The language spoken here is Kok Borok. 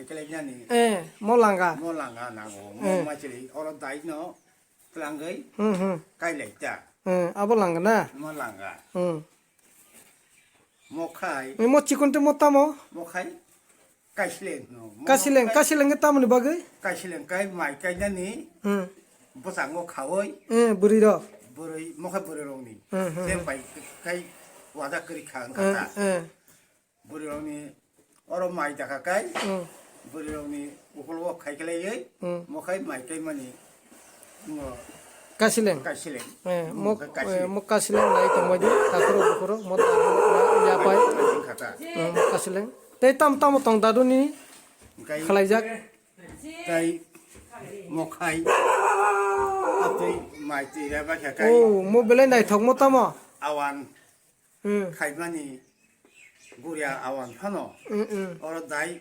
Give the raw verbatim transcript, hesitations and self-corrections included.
Kelainani. Eh, mo langa. Mo langa nango. Mo Eh. machili oro dai no tlangwi Hmm, hmm. kailai ta. Eh, abo langa na? Mo langa. Hmm. Mo khai. Eh, mo chikon te mo tamo? Mo khai. Kaisileng no. Mo Kasileng, khai- kasileng ke tamoni bagwi? Kaisileng kai mai kainani. Hmm. Bwskango khawoi. Eh, bwrwi rok. Bwrwi, mo khai bwrwi rokni. Hmm, hmm, Se hmm. pai kai wada kwrwi kha wngkha Eh, ta. eh. Bwrwirokni oro mai dakha kai, Hmm. bwrwirokni ukologo khai khlaiwi, Hmm. mo khai mai kaimani mo Kasileng. Kasileng. Eh, Mo mo, khai eh, Kasileng. mo kasileng lai tongmadi, takhoro bukhoro, mo yapai. Wngkha ta. Eh, mo kasileng. Tei tam tamo tong daduni Kai, khalaijak. Kai mo khai atwi mai twi reba kha kai. Oh, mo belai naithok mo tamo. Awan Hmm. Khaimani guria awan phano Hmm, hmm. oro dai